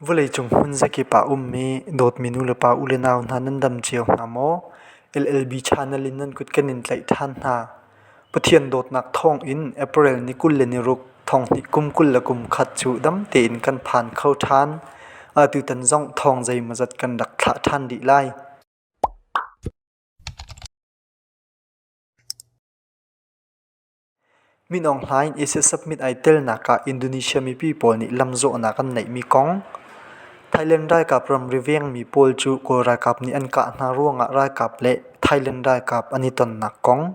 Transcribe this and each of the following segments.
Vawleicung hmun zakip ah ummi dawtmi nulepa ulenau hna nan dam cio hna maw? LLB channel in nan kut kan in tlaih ṭhan hna. Pathian dawtnak thawngin April ni 26 thonghnih kum 21 cu dam tein kan phan kho ṭhan. Atutan zong thawng zeimawzat kan rak thlah ṭhan rih lai. Min Aung Hlaing Asia Summit ai telnak ah Indonesia mipi pawl nih lamzawhnak an neihmi kong, Thailand ralkap ramri vengmi pawl cu Kawl ralkap nih an kah hna ruangah ralkap le Thailand ralkap an i tonnak kong,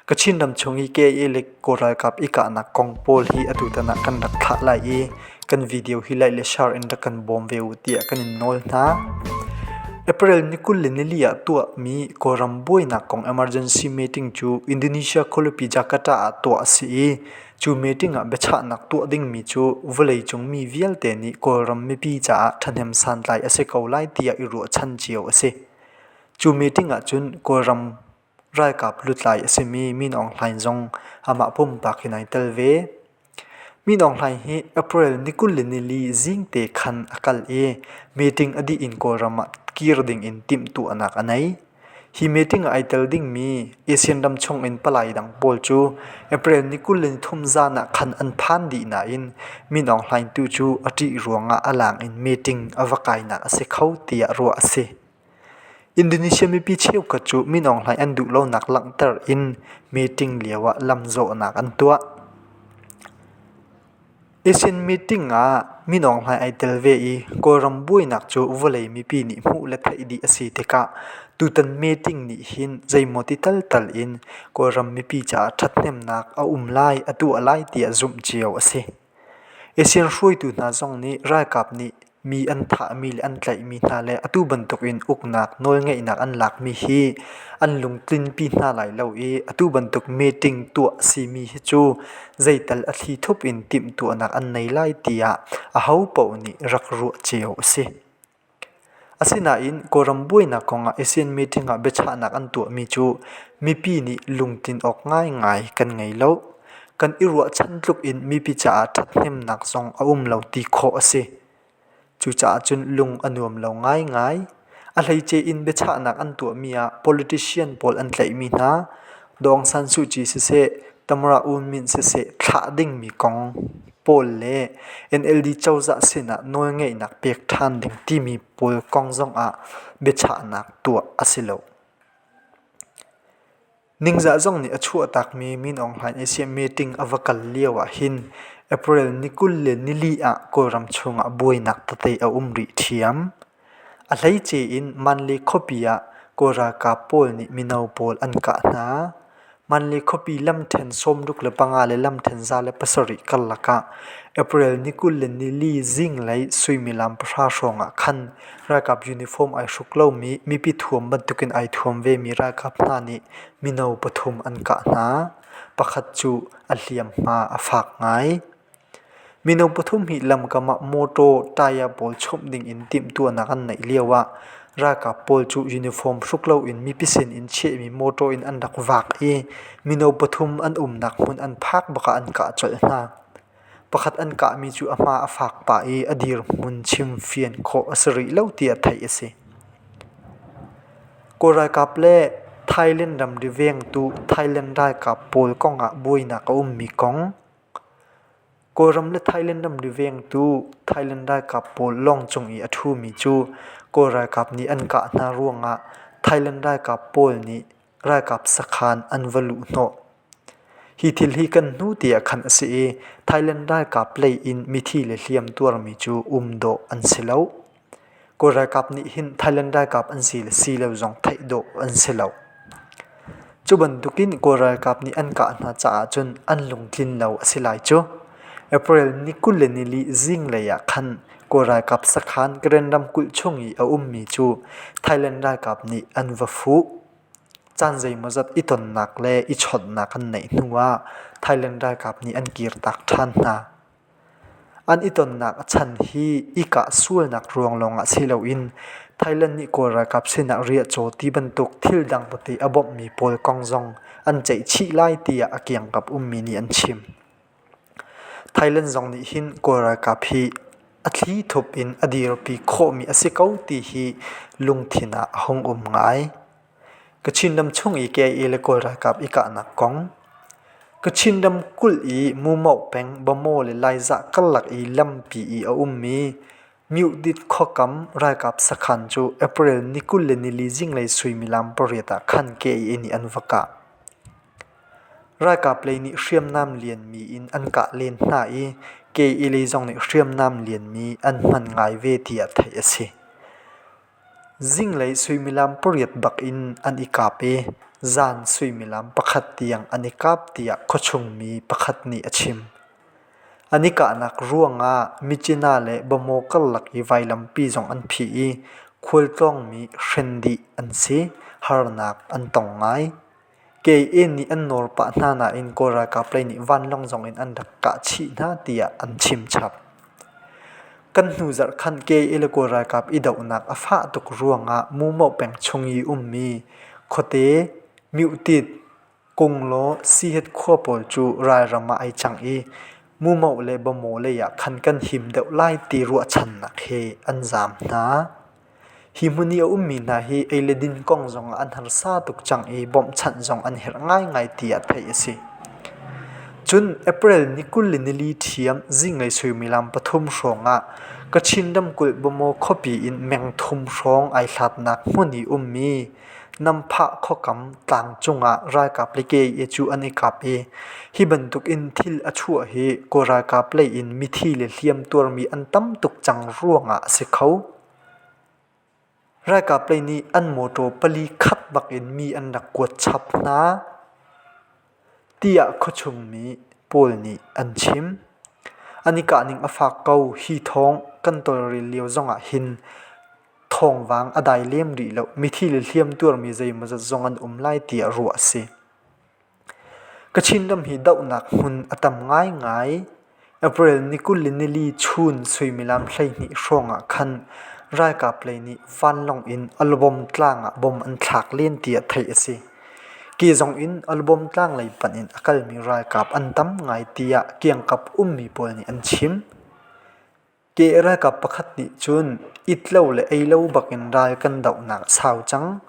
Kachin ram chung i KIA le Kawl ralkap i kahnak kong pawl hi atutan ah kan rak thlah lai i kan video hi like le share in rak kan bawm ve u tiah kan in nawl hna. April ni 24 ah tuahmi Kawlram buainak kong emergency meeting cu Indonesia khualipi Jakarta ah tuah a si i cu meeting ah biachahnak tuah dingmi cu vawleicung mi vialte nih Kawlram mipi caah ṭhahnem santlai a si ko lai tiah i ruahchan cio a si. Cu meeting ah cun Kawlram ralkap lutlai a simi Min Aung Hlaing zong amah pumpak in ai tel ve. Min Aung Hlaing hi April ni 24 zingte khan a kal i meeting a dih in Kawlram ah kir dingin timhtuahnak a nei. Hi meeting ah ai tel dingmi ASEAN ram chungin palai dang pawl cu April ni 23 zan ah khan an phan dih nain Min Aung Hlaing tu cu a ṭih ruangah a lang in meeting a va kainak a si kho tiah ruah a si. Indonesia mipi cheukhat cu Min Aung Hlaing an duhlonak langhter in meeting lioah lamzawhnak an tuah. ASEAN meeting ah Min Aung Hlaing ai tel ve i Kawlram buainak cu vawlei mipi nih hmuh le theih dih a si tikah tutan meeting nih hin zeimaw ti taltal in Kawlram mipi caah ṭhathnemnak a um lai, a tuah lai tiah zumh cio a si. ASEAN hruaitu hna zong nih ralkap nih mi an thahmi le an tlaihmi hna le atu bantukin uknak nawlngeihnak an lakmi hi an lungtlinpi hna lai lo i atu bantuk meeting tuah simi hi cu zeital a thlithup in timhtuahnak an nei lai tiah ahopaoh nih rak ruah cio a si. Asinain Kawlram buainak kongah ASEAN meeting ah biachahnak an tuahmi cu mipi nih lungtlin awk ngaingai kan ngei lo. Kan i ruahchan tluk in mipi caah ṭhathnemnak zong a um lo ti khawh a si. Cucaah cun lung a nuam lo ngaingai. A hleice in biachahnak an tuahmi ah politician pawl an tlaihmi hna, Daw Aung San Suu Kyi siseh, Tamara U Myint siseh thlah dingmi kong pawl le NLD cozah sinah nawlngeihnak pek ṭhan ding timi pawl kong zongah biachahnak tuah a si lo. Ningzah zong nih a chuahtakmi Min Aung Hlaing Asia meeting a va kal lio ah hin April ni 24 ah Kawlram chungah buainak tete a um rih ṭhiam. A hleice in Manle khuapi ah Kawl ralkap pawl nih mino pawl an kah hna. Manle khuapi lamṭhen 65 le lamṭhen 107 karlak ah April ni 24 zinglei suimilam pahra hrawngah khan ralkap uniform ai hruk lomi mipi thuam bantukin ai thuam vemi ralkap hna nih mino pathum an kah hna. Pakhat cu a hliamhma a fak ngai. Mino pathum hi lamkam ah mawṭaw tire pawl chomh dingin timhtuahnak an neih lioah ralkap pawl cu uniform hruk loin mipi sinin chiahmi mawṭaw in an rak vak i mino pathum an umnak hmun an phak bak ah an kah colh hna. Pakhat an kahmi cu a hma a fak pah i a dirhmun chimfian khawh a si rih lo tiah theih a si. Kawl ralkap le Thailand ramri vengtu Thailand ralkap pawl kongah buainak a ummi kong Kawlram le Thailand ramri vengtu Thailand ralkap pawl lawng cung i a ṭhumi cu Kawl ralkap nih an kah hna ruangah Thailand ralkap pawl nih ralkap sakhan an va luhhnawh. Hi thil hi kan hnu tiah khan a si i Thailand ralkap lei in mithi le hliam tuarmi cu um dawh an si lo. Kawl ralkap nih hin Thailand ralkap an si le si lo zong theih dawh an si lo. Cu bantukin Kawl ralkap nih an kah hna caah cun an lungtlin lo a si lai cu. April ni 24 zinglei ah khan Kawl ralkap sakhan Karen ramkulh chung i a ummi cu Thailand ralkap nih an va fuh. Caan zeimawzat i tonnak le i chawnhnak an neih hnuah Thailand ralkap nih an kirtak ṭhan hna. An i tonnak a chan hi i kah sualnak ruang lawngah si loin Thailand nih Kawl ralkap sinah riahcaw ti bantuk thil dang tete a bawmhmi pawl kong zong an ceih chih lai tiah a kiangkap ummi nih an chim. Thailand zong nih hin Kawl ralkap hi. a thlithup in a dirpi khawhmi a si ko ti hi lungthin ah a hung um ngai. Kachin ram chung i KIA le Kawl ralkap i kahnak kong. Kachin ramkulh i Mumoh peng Bamaw le Laiza karlak i lampi i a ummi Myuhdit khuakam ralkap sakhan cu April ni 24 zinglei suimilam 8 ah khan KIA nih an va kah. Ralkap lei nih hriamnam lianmi in an kah len hna i KIA lei zong nih hriamnam lianmi an hman ngai ve tiah theih a si. Zinglei suimilam 8 bak in an i kap i zan suimilam 1 tiang an i kap tiah khuachung mi pakhat nih a chim. An i kahnak ruangah Myitkyina le Bamaw karlak i vailampi zong an phih i khualtlawngmi hren dih an si. Harnak an tong ngai. KA nih an nawr pah hna nain Kawl ralkap lei nih vanlawng zong in an rak kah chih hna tiah an chim chap. Kan hnu zarh khan KA le Kawl ralkap i dohnak a fah tuk ruangah Mumoh peng chung i ummi khuate Myuhtit, Kunglaw, Sihet khua pawl cu ralram ah ai cang i Mumoh le Bamaw lei ah khan kan him deuh lai ti ruahchannak he an zaam hna. Hi hmun i a ummi hna hi ei le din kong zongah an harsa tuk cang i bawmhchanh zong an herh ngaingai tiah theih a si. Cun April ni 24 ṭhiam zinglei suimilam 3 hrawngah Kachin ramkulh Bamaw khuapi in meng thum hrawng ai hlatnak hmun i ummi Namphah khuakam tlang cungah ralkap le KIA cu an i kap i hi bantuk in thil a chuah hi Kawl ralkap lei in mithi le hliam tuarmi an tam tuk cang ruangah a si kho. Ralkap lei nih an mawṭaw pali khat bakin mi an rak kuat chap hna, tiah khuachung mi pawl nih an chim. An i kahning a fak ko. Hi thawng kan tawlrel lio zongah hin thawngvang a dai lem rih lo. Mithi le hliam tuarmi zeimawzat zong an um lai tiah ruah a si. Kachin ram hi dohnak hmun a tam ngaingai. April ni 24 chun suimilam 12 hrawng ah khan ralkap lei nih vanlawng in Albawm tlang ah bom an thlak len tiah theih a si. Ke zong in Albawm tlang lei panh in a kalmi ralkap an tam ngai tiah kiangkap ummi pawl nih an chim. Ke ralkap pakhat nih cun it lo le ei lo bakin ral kan dohnak a sau cang.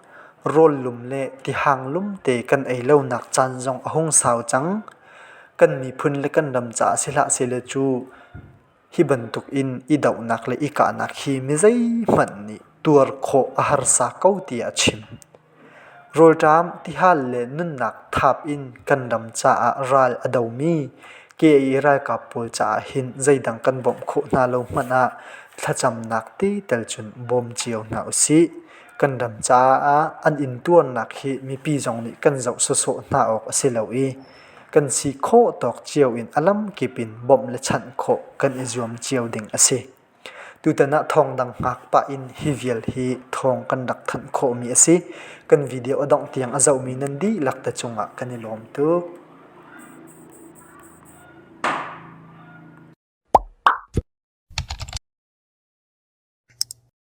Rawl lum le tihang lum te kan ei lonak caan zong a hung sau cang. Kan miphun le kan ram caah si hlah sehlaw cu hi bantuk in i dohnak le i kahnak hi mi zeihmanh nih tuar khawh a harsa ko tiah a chim. Rawlṭam, tihal le nunnak thap in kan ram caah ral a domi KIA ralkap pawl caah hin zeidang kan bawmh khawh hna lo hmanh ah thlacamnak ti tel cun bawm cio hna usih. Kan ram caah an intuarnak hi mipi zong nih kan zoh sawsawh hna awk a si lo i kan si khawh tawk cio in a lamkip in bawmh le chanh khawh kan i zuam cio ding a si. Tutan ah thawngdang hngak pah in hi vial hi thawng kan rak thanh khawhmi a si. Kan video a dongh tiang a zohmi nan dihlak te cungah kan i lawm tuk.